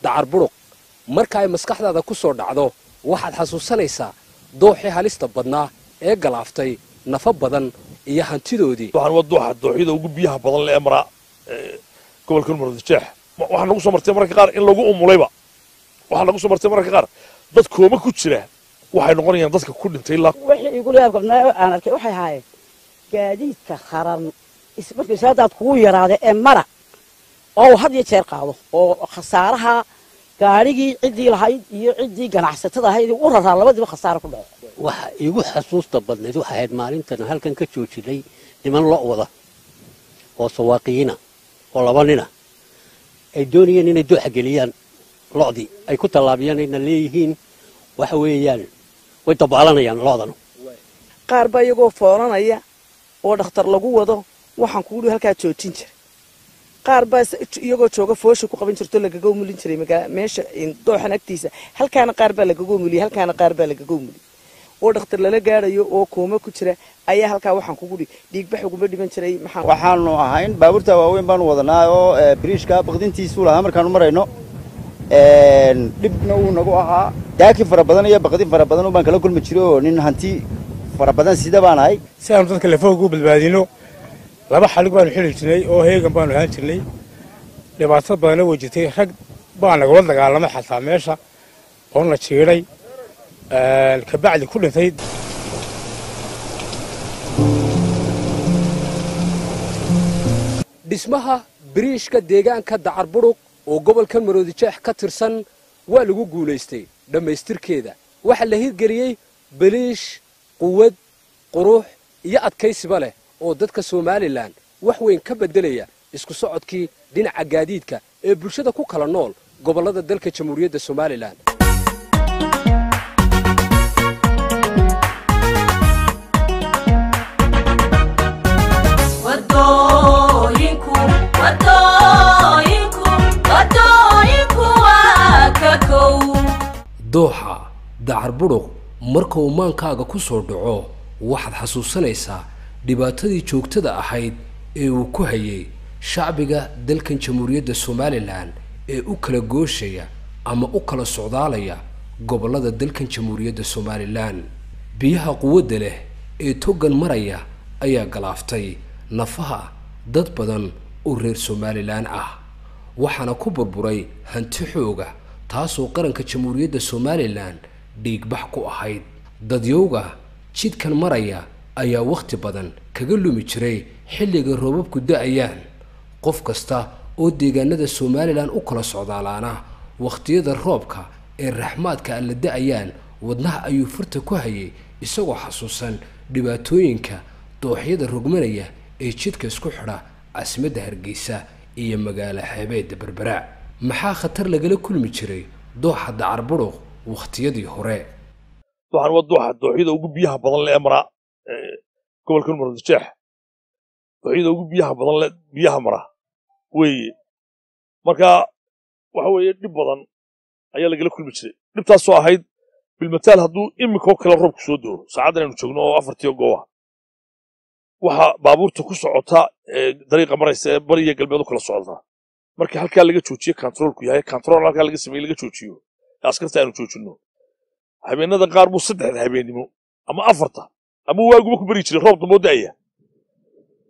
Dacar Buruq marka ay maskaxdaada ku soo dhacdo, waxaad xasuusanaysaa dooxii halista badnaa ee galaaftay nafa badan iyo hantidoodii. Waxaan waa dooxa dooxyada ugu biyaha badan le ee maraa gobolka Murudijeex. Waxaa nagu soo martay mararka qaar in lagu umulayba, waxaa nagu soo martay mararka qaar dad kooma ku jira, waxay noqonayaan dadka ku dhintay ilaa Wixii igu yaabka badnaa aan arkay waxay ahaayeen gaadiidka kharan markii saadaad kugu yaraada ee mara oo had iyo jeer qaado oo khasaaraha gaadhigii ciddii lahayd iyo ciddii ganacsatada ahayd u raraa labadiiba khasaaro ku dhaco. Waxa iigu xasuusta badnayd waxay ahayd maalintan halkan ka joojinay niman lo' wada oo sawaaqiyiina oo laba nina ay doonayeen inay dooxa geliyaan lo'dii ay ku tallaabiyaan, ayna leeyihiin waxa weeyaan way dabaalanayaan lo'dan. Qaar baa iyagoo foolanaya oo dhakhtar lagu wado waxaan kugu dhi halkaa joojin jiray. Qaar baa iyagoo jooga foosha ku qaban jirto lagaga umulin jiray meesha dooxan agtiisa. Halkaana qaar baa lagaga umuliyey, halkaana qaar baa lagaga umuliyey oo dhakhtar lala gaadhayo oo kooma ku jira ayaa halkaa waxaan kugu dhi dhiigbax uguma dhiman jiray. Maxaan waxaanu ahayn baabuurta waaweyn baanu wadanaa oo biriishka baqdintiisuu lahaa markaanu marayno, dhibna wuu nagu ahaa. Daaki fara badan iyo baqdin fara badan baan kala kulmi jiray oo nin hanti fara badan sida baan ahay. Si aanu dadka lafoog u badbaadino, laba xalig baanu xili jirnay oo heegan baanu ahaan jirnay. Dhibaato badanna way jirtay, rag baa nagula dagaalamay xataa meesha oo na jiidhay, kabacdi ku dhintay. Dhismaha biriishka deegaanka Dacar Buruq oo gobolka Maroodijeex ka tirsan waa lagu guulaystay dhammaystirkeeda. Waxaa la hirgeliyey biriish quwad, qurux iyo adkaysiba leh oo dadka Somalilan wax weyn ka beddelaya isku socodkii dhinaca gaadiidka ee bulshada ku kala nool gobollada dalka Jamhuuriyadda Somalilan. Wadooyinku, wadooyinku, wadooyinku waa ka kow. Dooxa Dacar Buruq marka uu maankaaga ku soo dhaco, waxaad xasuusanaysaa dhibaatadii joogtada ahayd ee uu ku hayay shacbiga dalkan Jamhuuriyadda Somalilan ee u kala gooshaya ama u kala socdaalaya gobollada dalkan Jamhuuriyadda Somalilan. Biyaha quwadda leh ee togan maraya ayaa galaaftay nafaha dad badan oo reer Somalilan ah, waxaana ku burburay hanti xooga, taasoo qaranka Jamhuuriyadda Somalilan dhiigbax ku ahayd. Dadyowga jidkan maraya ayaa wakhti badan kaga lumi jiray xilliga roobabku da'ayaan. Qof kasta oo deegaanada Somalilan u kala socdaalaana wakhtiyada roobka ee raxmaadka alla da'ayaan wadnaha ayuu furta ku hayay, isagoo xasuusan dhibaatooyinka dooxyada rogmanaya ee jidka isku xidha caasimadda Hargeysa iyo magaalo xeebeedda Berbera. Maxaa khatar lagala kulmi jiray dooxa Dacar Buruq wakhtiyadii hore? Waxaan waa dooxa dooxyada ugu biyaha badan le ee maraa gobolka Murudijeex, dooxyada ugu biyaha badan le biyaha mara weeye. Marka waxa weeye dhib badan ayaa lagala kulmi jiray, dhibtaasoo ahayd bilmataal hadduu iminkoo kale roobku soo doo saacaddan aynu joogno oo afartiyo gooba, waxa baabuurta ku socota ee dariiqa maraysa ee bariya galbeed u kala socota marka halkaa laga joojiyo kantaroolku yahay kantarool halkaa laga sameeyey laga joojiyo ee askarta aanu joojinno, habeenada qaar buu 3da habeennimo ama 4ta ama waaguba ku beri jiray roob damboo da'aya.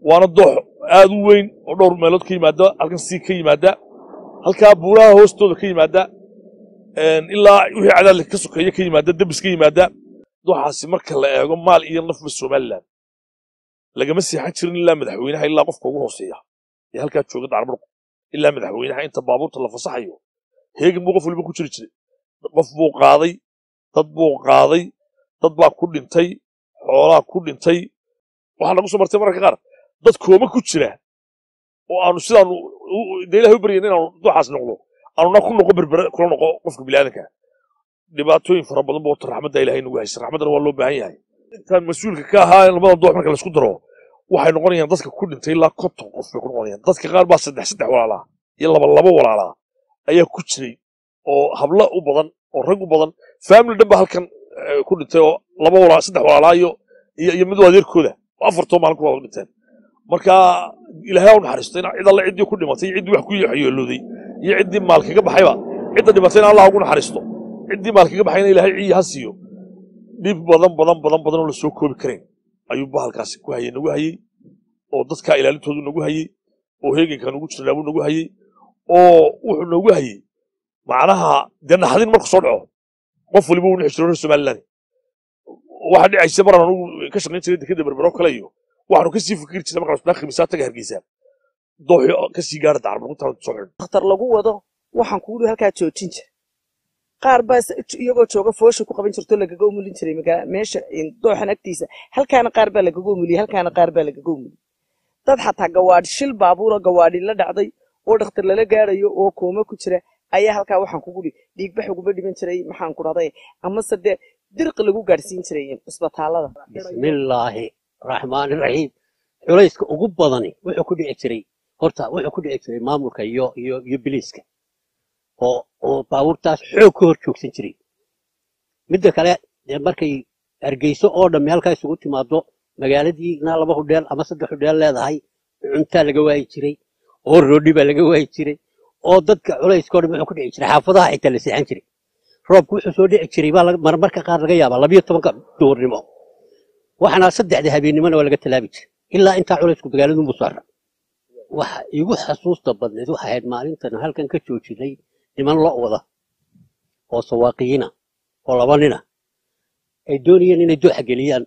Waana doox aad u weyn oo dhowr meelood ka yimaada, halkan sii ka yimaada, halkaa buuraha hoostooda ka yimaada, ilaa wixii cadaadli ka sokeeye ka yimaada, debis ka yimaada. Dooxaasi marka la eego maal iyo nafba Somaliland lagama seexan jirin, ilaa madaxweynaha ilaa qofka ugu hooseeya ee halkaa jooga Dacarburq ilaa madaxweynaha inta baabuurta la fasaxayo heegan buu qof waliba ku jiri jiray. Qof buu qaaday, dad buu qaaday, dad baa ku dhintay, xoolaa ku dhintay. Waxaa nagu soo martay mararka qaar dad kooma ku jira oo aanu sidaanu dee Ilahay u baryayn inaanu dooxaas noqdo aanuna ku noqo Berbere kula noqo qofka bini'aadanka. Dhibaatooyin fara badan buu horta raxmadda Ilahay nagu haysa, raxmaddana waa loo baahan yahay. Intaan mas-uulka ka ahaa labada doox marka laisku daro, waxay noqonayaan dadka ku dhintay ilaa 50 qof bay ku noqonayaan. Dadka qaar baa saddex saddex walaalaa iyo laba laba walaalaa ayaa ku jiray, oo hablo u badan oo rag u badan. Family dhan baa halkan ku dhintay, oo laba walaal, saddex walaalaa iyo mid adeerkooda, oo afartoo maalin ku wada dhinteen. Marka Ilaahay ha u naxariisto in cid alle ciddii ku dhimatay iyo ciddii wax ku waxyeelooday iyo ciddii maal kaga baxayba. Cidda dhimatayna Allah ugu naxariisto, ciddii maal kaga baxayna Ilaahay ciyi ha siiyo. Dhib badan badan badan badan oo la soo koobi karayn ayuu bahalkaasi ku hayay, nagu hayey, oo dadka ilaalintoodu nagu hayey, oo heeganka nagu jirnaabuu nagu hayey, oo wuxuu nagu hayey macnaha dee naxdin. Markuu soo dhaco qof waliba wuu nixi jiro reer Somaliland. Waxaa dhicaysa maraan anugu ka shaqayn jiray dekeda Berbero kale, iyo waxaanu kasii fikiri jirnay markaan cusbaa Khamiisaa taga Hargeysa, dooxi kasii gaara Dacarburuq intaan soo xidhin. Dhakhtar lagu wado, waxaan kugu halkaa joojin jiray. Qaar baa iyagoo jooga foosha ku qaban jirto, lagaga umulin jiray meesha dooxan agtiisa. Halkaana qaar baa lagaga umuliyey, halkaana qaar baa lagaga umuliyey. Dad xataa gawaadhi shil baabuura gawaadhi la dhacday oo dhakhtar lala gaarayo oo kooma ku jira ayaa halkaa, waxaan kugu dhiigbax uguba dhiman jiray, maxaan ku dhahday, amase dee dirqi lagu gaadhsiin jiray cisbitaalada. Bismillaahi raxmaani raxiim. Culayska ugu badani wuxuu ku dhici jiray, horta wuxuu ku dhici jiray maamulka iyo biliiska oo baabuurtaas xoog ka hor joogsan jiray. Midda kale dee markay Hargeyso oo dhammi halkaa isugu timaado, magaaladiina laba hudheel ama saddex hudheel leedahay, cuntaa laga waayi jiray oo roodhi baa laga waayi jiray, oo dadka culayska oo dhan wuxuu ku dhici jiray xaafadaha. Xitaa la seexan jiray, roobku wuxuu soo dhici jiray baa marmarka qaar laga yaabaa 12-ka duhurnimo, waxaana saddexda habeennimona waa laga tallaabi jiray. Ilaa intaa culaysku magaaladunbuu saara. Waxa igu xasuusta badnayd waxay ahayd maalintan halkan ka joojinay niman lo' wada oo sawaaqiyiina, oo laba nina ay doonayeen inay dooxa geliyaan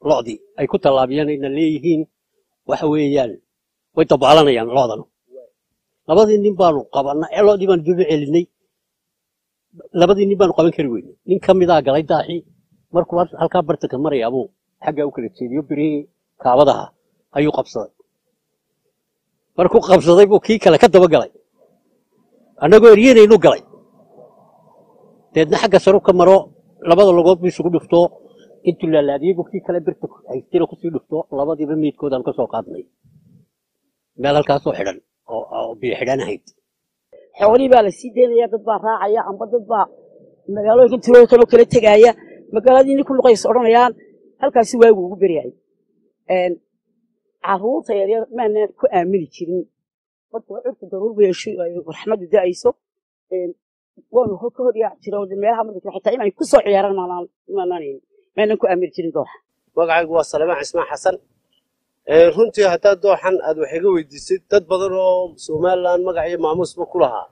lo'dii, ay ku tallaabiyaan, ayna leeyihiin waxa weeyaan way dabaalanayaan lo'dan. Labadii nin baanu qabana ee lo'dii baanu dib u celinay. Labadii nin baanu qaban kari weynay. Nin ka midaa galay daaxii. Markuu halkaa bartanka marayaabuu xaggaa u kala jeediyo, birihii kaabadaha ayuu qabsaday. Markuu qabsaday buu kii kale ka daba galay, annagoo eryanaynu galay. Deedna xagga saru ka maro, labada logood buu isugu dhufto, intuu laalaadiyey buu kii kale birta haystina kusii dhufto. Labadiiba meydkoodaan ka soo qaadnay meel halkaasoo xidhan oo biyo xidhan ahayd. Xoolihii baa la sii daynaya, dad baa raacaya, amba dad baa magaalooyinka tulooyinkan oo kala tegaaya, magaaladii nin ku luqaysa odhanayaan halkaasi waagu ugu beryahay. Carruurta yaryar maanaan ku aamini jirin. Marka curka daruurba yeesho ay raxmadu da'ayso, waanu ka hor yaaci jira oo meelaha marka xitaa inay ku soo ciyaaraan maanaan ku aamini jirin dooxa. Magacaygu waa Salemaan Cismaan Xasan. Runtii haddaad dooxan aad wax iga weydiisay, dad badan oo Somaliland magac iyo maamuusba ku lahaa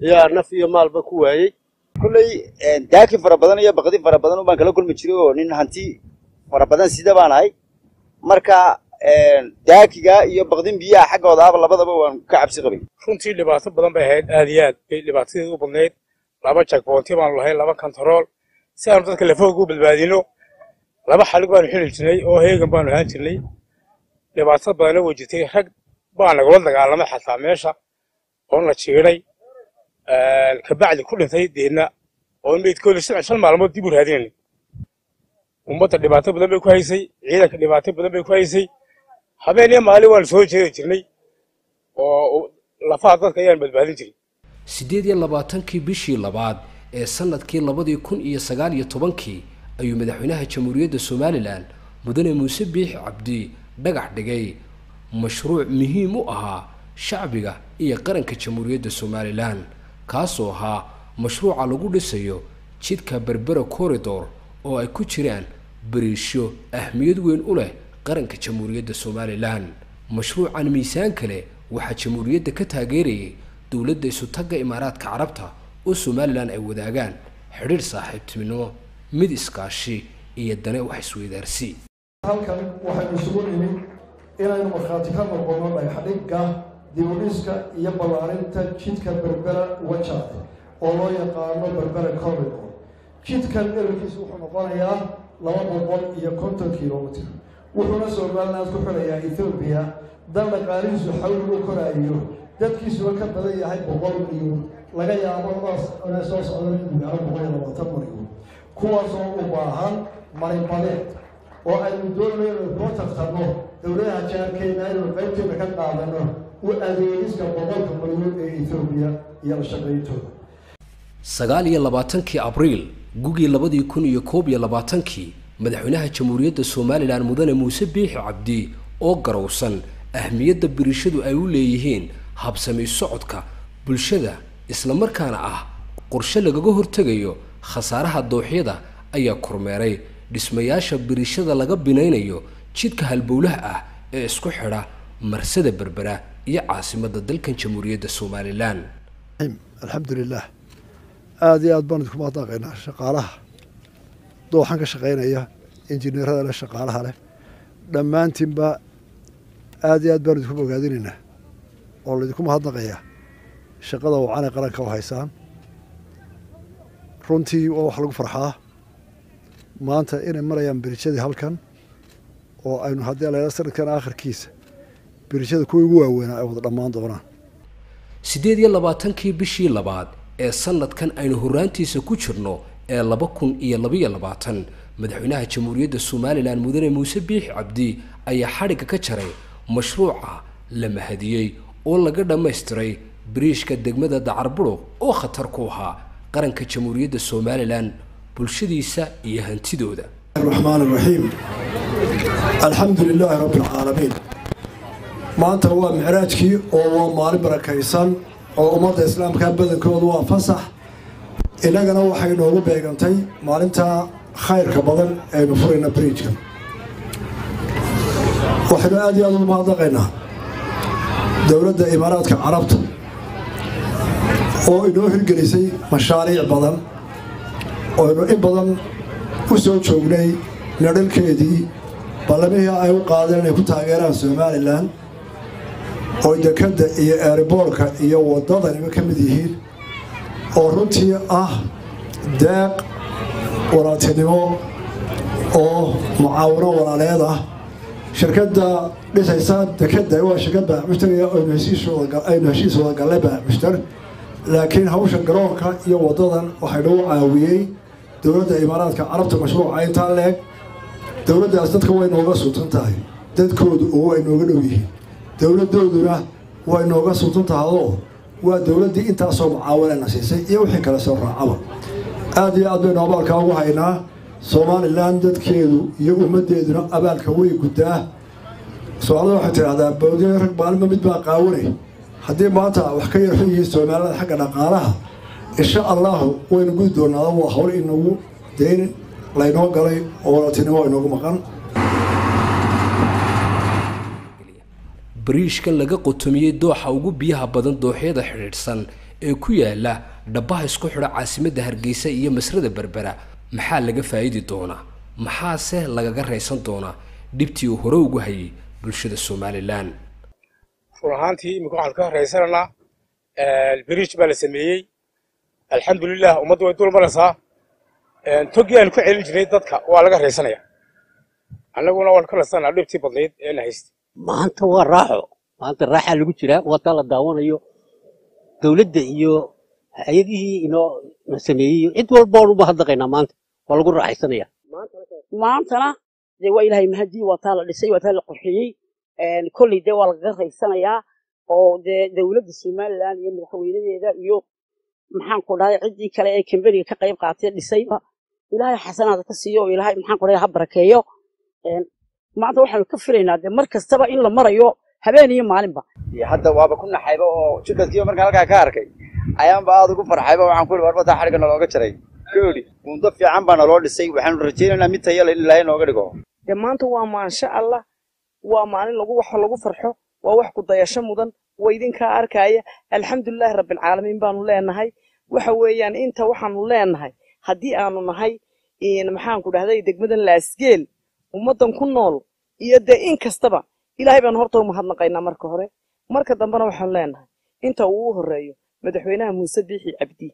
ayaa naf iyo maalba ku waayey. Kolley daaki fara badan iyo baqdi fara badan baan kala kulmi jiray, oo nin hanti fara badan sida baan ahay. Marka daakiga iyo baqdin biyaha xaggoodaaba labadaba waan ka cabsi qabay. Runtii dhibaato badan bay ahayd, aad iyo aad bay dhibaatadeedu u badnayd. Laba checkpoint baanu lahayn, laba kantarool, si aanu dadka lafooga u badbaadino. Laba xalig baanu xili jirnay oo heegan baanu ahaan jirnay. Dhibaato badanna way jirtay. Rag baa nagula dagaalamay xataa meesha oo na jiiday, kabacdi ku dhintay, deedna oo meydkooda 5 maalmood dib u raadinayna. Ummadda dhibaato badan bay ku haysay, ciidanka dhibaato badan bay ku haysay. Habeen iyo maalin waanu soo jeedi jirnay oo lafaha dadka ayaan badbaadin jiray. 28-kii bishii labaad ee sanadkii 2019-kii ayuu madaxweynaha Jamhuuriyadda Somaliland Mudane Muuse Biixi Cabdi dhagax dhigay mashruuc muhiim u ahaa shacbiga iyo qaranka Jamhuuriyadda Somaliland, kaasoo ahaa mashruuca lagu dhisayo jidka Berbera Corridor, oo ay ku jiraan bariisho ahmiyad weyn u leh qaranka Jamhuuriyadda Somaliland. Mashruucan miisaan kale waxaa jamhuuriyadda ka taageerayay dowladda Isutagga Imaaraadka Carabta, oo Somaliland ay wadaagaan xidhiidh saaxiibtinimo, mid iskaashi iyo dane wax isweydaarsi. Halkan waxaynu isugu nimid inaynu markhaati ka noqono dhagxadhigga dib-u-dhiska iyo ballaarinta jidka Berbera Wajaale oo loo yaqaano Berbera Corridor. Jidkan dherarkiisu wuxuu noqonayaa 250 kilomitr, wuxuuna Somaliland ku xidhayaa Ethoobiya, dal dhaqaalihiisu xawli u koraayo, dadkiisuba ka badan yahay 100 milyuun, laga yaabo labadaas inay soo socda inuu gaaro 120 milyuun, kuwaasoo u baahan marinbadeed. Oo aynu doonayno inaynu kula tartanno dowladaha jaarkeena, inaynu qaybteena ka qaadano u adeegiska 100-ka milyan ee Etoobiya iyo la shaqayntooda. 29-kii Abriil gugii 2021-kii, madaxweynaha Jamhuuriyadda Somaliland Mudane Muuse Biixi Cabdi oo garowsan ahmiyadda biriishadu ay u leeyihiin habsami socodka bulshada, islamarkaana ah qorshe lagaga hortegayo khasaaraha dooxyada, ayaa kormeeray dhismayaasha biriishada laga binaynayo jidka halbowlaha ah ee isku xidha marsada Berbera iyo caasimadda dalkan Jamhuuriyadda Somaliland. Alxamdulilah, aada iyo aad baan idinku mahadnaqaynaa shaqaalaha dooxan ka shaqaynaya, injineerada leh, shaqaalaha leh, dhammaantiinba aada iyo aad baan idinku bogaadinaynaa oo laydinku mahadnaqayaa shaqada wacanay qaranka u haysaan. Runtii waa wax lagu farxaa maanta inay marayaan biriijyadii halkan, oo aynu haddii la sanadkan aakhirkiisa biriijyada kuwii ugu waaweynaa ay wada dhammaan doonaan. 28-kii bishii labaad ee sanadkan aynu horraantiisa ku jirno ee 2022, madaxweynaha Jamhuuriyadda Somaliland Mudane Muuse Biixi Cabdi ayaa xadhigga ka jaray mashruuca la mahadiyey oo laga dhammaystiray biriishka degmada Dacarburuq oo khatar ku ahaa qaranka Jamhuuriyadda Somaliland, bulshadiisa iyo hantidooda. الرحمن الرحيم، الحمد لله رب العالمين. Maanta waa micraajkii oo waa maalin barakaysan oo ummadda islaamka badankoodu waa fasax, innagana waxay noogu beegantay maalinta khayrka badan aynu furayna bridge-ka. Waxaynu aad iyo aad ugu mahadnaqaynaa dowladda Imaaraadka Carabta oo inoo hirgelisay mashaariic badan oo aynu in badan u soo joognay nadhalkeedii, ballamihii ay u qaadeen inay ku taageeraan Somaliland, oo dekadda iyo airport-ka iyo waddadaniba ka mid yihiin, oo runtii ah deeq walaaltinimo oo mucaawino walaaleed ah. Shirkadda dhisaysa dekadda waa shirkad baac mushtariga aynu heshiis wada gallay baac mushtar, laakiin hawsha garoonka iyo waddadan waxay nagu caawiyey dowladda Imaaraadka Carabta. Mashruuca intaa leeg dowladdaas dadka way nooga suntan tahay, dadkoodu oo way nooga dhow yihiin, dowladdooduna way nooga suntan tahadoo waa dowladdii intaasoo mucaawanana siisay iyo wixii kale soo raacaba. Aad iyo aad baynu abaalkaa ugu haynaa. Somaliland dadkeedu iyo ummaddeeduna abaalka way guddaa. Soomaalida waxay tidhahdaa, bawdiya rag maalinba mid baa qaawanay. Haddii maanta wax ka yarxun yihiin Soomaalida xagga dhaqaalaha, insha Allahu waynu gudi doonaa. Waa hawl inagu deyn laynoo galay oo walaaltinimo inoogu maqan. Bariishkan laga qotomiyey dooxa ugu biyaha badan dooxyada xidhiidhsan ee ku yaala dhabbaha isku xidha caasimadda Hargeysa iyo masrada Berbera, maxaa laga faa'idi doonaa, maxaase lagaga raysan doonaa dhibtii uu hore ugu hayay bulshada Somaliland? Run ahaantii iminka waxaan ka horaysananaa bridge baa la sameeyey, alxamdulilah. Ummaddu way dul maraysaa. Toggii aan ku celin jirnay dadka waa laga raysanaya, annaguna waan ka rasanaa dhibtii badnayd ee na haystay. Maanta waa raaxo, maanta raaxaa lagu jiraa, wataa la daawanayo. Dowladda iyo hay-adihii inoo na sameeyey, cid walba oon u mahadnaqaynaa. Maanta waa lagu raaxaysanaya. Maantana dee waa Ilaahay mahadii, waa taa la dhisay, waa taa la qurxiyey. Kolley dee waa lagaga raysanayaa oo dee dowladda Somaliland iyo madaxweynadeeda iyo maxaan ku dhahay ciddii kale ee kambaniga ka qayb qaatay dhisayba, Ilaahay xasanaada ka siiyo oo Ilaahay maxaan ku dhahay ha barakeeyo. Maanta waxaanu ka filaynaa dee mar kastaba in la marayo habeen iyo maalinba. Hadda waaba ku naxayba oo jidhadkiiba markaan halkaa ka arkay ayaanba aada ugu farxayba. Waxaan ku ihi, warbataa xadhigga nalooga jaray koodhi, buundo fiican baa naloo dhisay. Waxaanu rajaynaynaa mid tayo leh in Ilaahay nooga dhigo. Dee maanta waa maansha Allah, waa maalin lagu wax lagu farxo, waa wax ku dayasho mudan, waa idinkaa arkaya. Alxamdulilaahi rabbilcaalamiin baanu leenahay. Waxa weeyaan inta waxaanu leenahay haddii aanu nahay maxaan ku dhahday degmadan Laasgeel, ummaddan ku nool iyo dee in kastaba, Ilaahay baanu horta u mahadnaqaynaa marka hore. Marka dambena waxaanu leenahay inta uu u horeeyo madaxweynaha Muuse Biixi Cabdi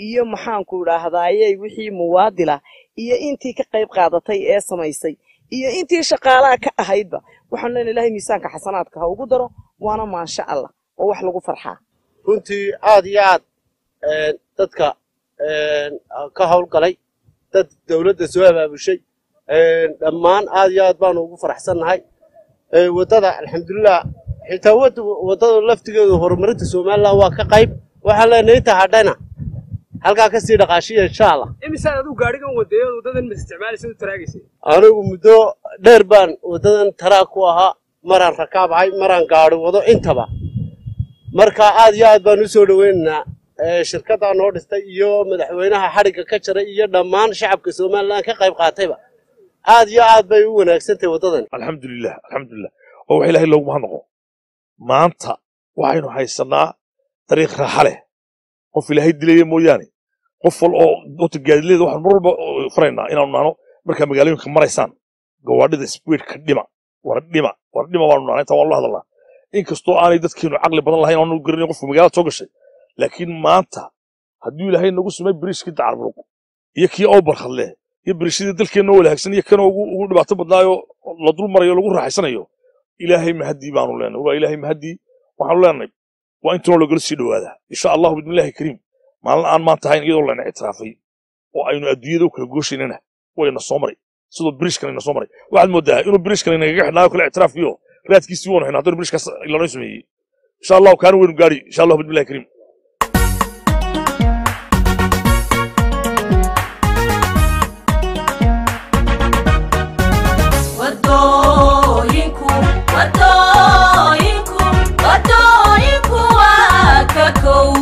iyo maxaan ku idhaahdaaye wixii muwaadila iyo intii ka qayb qaadatay ee samaysay iyo intii shaqaalaha ka ahaydba, waxaanu leenahay Ilaahay miisaanka xasanaadka ha ugu daro. Waana maansha Allah oo wax lagu farxaa. Runtii aad iyo aad dadka ka howlgalay, dad dowladda soo abaabushay, Dhammaan aad iyo aad baanu ugu faraxsannahay waddada. Alxamdulilah, xitaa waddada laftigeedu horumarinta Somaliland waa ka qayb. Waxaan leenahay inta hadhana halkaa kasii dhaqaashiya, insha Allah. Imisaan adigu gaadhigan wadeeyo waddadan ma isticmaalaysa u taraagaysay? Anigu muddo dheer baan waddadan taraag ku ahaa, maraan rakaab ahay, maraan gaadhi wado intaba. Marka aad iyo aad baan u soo dhoweynaynaa shirkaddaa noo dhistay iyo madaxweynaha xadhigga ka jaray iyo dhammaan shacabka Somaliland ka qayb qaatayba. Aad iyo aad bay u wanaagsan tahay waddadan. Alxamdulilah, alxamdulilah, oo wax Ilaahay loogu mahadnaqo. Maanta waxaynu haysanaa dariiq raaxa leh, qof Ilaahay dilaya mooyaane. Qof wal oo horta gaadileeda waxaan mar walba faraynaa inaanu nahno markaa magaalooyinka maraysaan gawaadhida speedka dhima, war dhima, war dhima baanu nahnaa. Intaa waanu la hadalnaa, inkastoo aanay dadkeenu caqli badan lahayn, aanu garanin qofka magaalada soo gashay. Laakiin maanta hadduu Ilaahay nagu sumay biriishkii Dacarburuq iyo kii Awbarkhadle iyo biriishadii dalkeenna walaagsan iyo kana ugu dhibaato badnaayo la dul marayo lagu raaxaysanayo, Ilaahay mahadii baanu leenahay. Waa Ilaahay mahadii. Waxaanu leenahay waa intanoo lagala sii dhowaadaa, insha Allahu bidmillahi kariim. Maalin aan maanta ahayn iyadoo layna ictiraafay oo aynu adduunyada u kala gooshaynana wayna soo maray, sidoo biriishkan ina soo maray. Waxaad moodaa inuu biriishkan inagaga xidhnaayo kale ictiraafkiyo raadkiisii waanu xidhnaa haddana biriishkaas lanoo sameeyey. Insha Allahu kaana waynu gaari, insha Allahu bidmillahi kariim. Wadooyinku, wadooyinku, wadooyinku waa ka kow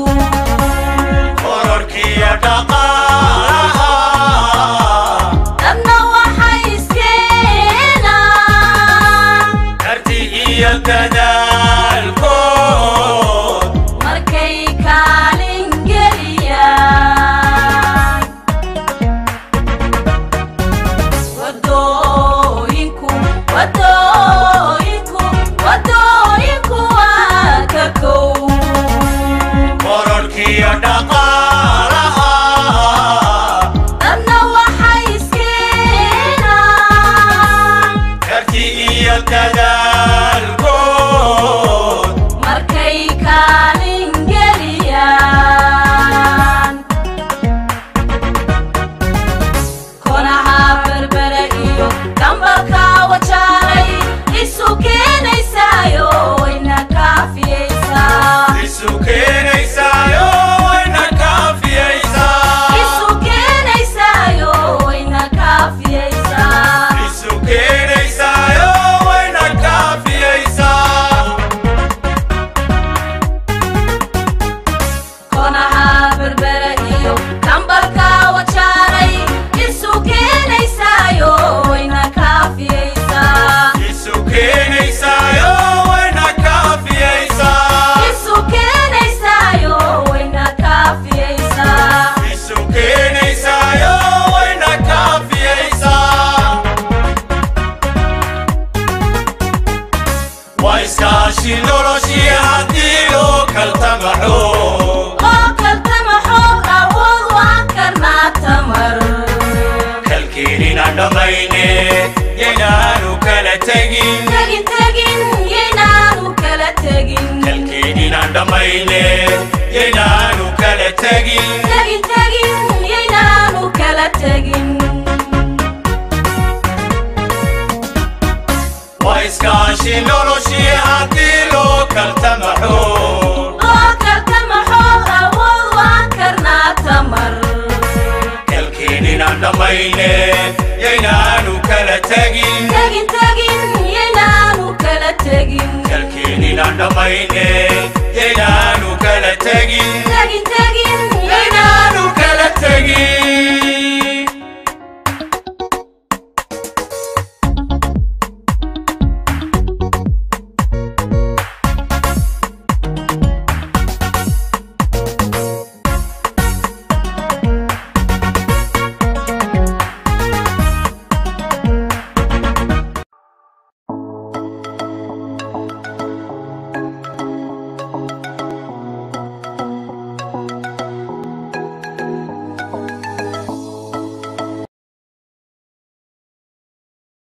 kororkiyo dhaqaalaha. Dadna waxay iskeenaan karti iyo dadaalkood markay kaalin geliyaan. Wadooyinku, wadooyinku, wadooyinku waa ka kow kororkiyo dhaqaalaha. Dadna waxay iskeenaan karti iyo dadaalkood markay kaalin geliyaan. Konaha Berbere iyo dambalka Wajaalay isu keenaysaayo wayna kaafiyeysaa. Isu keenaysaayo wayna kaafiyeysaa. Isu keenaysaayo wayna kaafiyeysaa. Isu keenaysaayo wayna kaafiyeysaa. Konaha Berbere iyo dambalka Wajaalay isu keenaysaayo wayna kaafiyeysaa. Isu keenaysaayo wayna kaafiyeysaa. Isu keenaysaayo wayna kaafiyeysaa. Isu keenaysaayo wayna kaafiyeysaa. Waa iskaashi noloshii haddii loo kaltamaxo. Oo kaltama xoog awood waan karnaa tamar. Kalkeenina dhammayne yaynaanu kala tegin. Tegin, tegin, yaynaanu kala tegin. Kalkeenina dhammayne yaynaanu kala tegin. Tegin, tegin, yaynaanu kala tegin. Waa iskaashi noloshii haddii loo kaltamaxo. Oo kaltama xoog awood waan karnaa tamar. Kalkeenina dhammayne yaynaanu kala tegin. Tegin, tegin, yaynaanu kala tegin. Kalkeenina dhammayne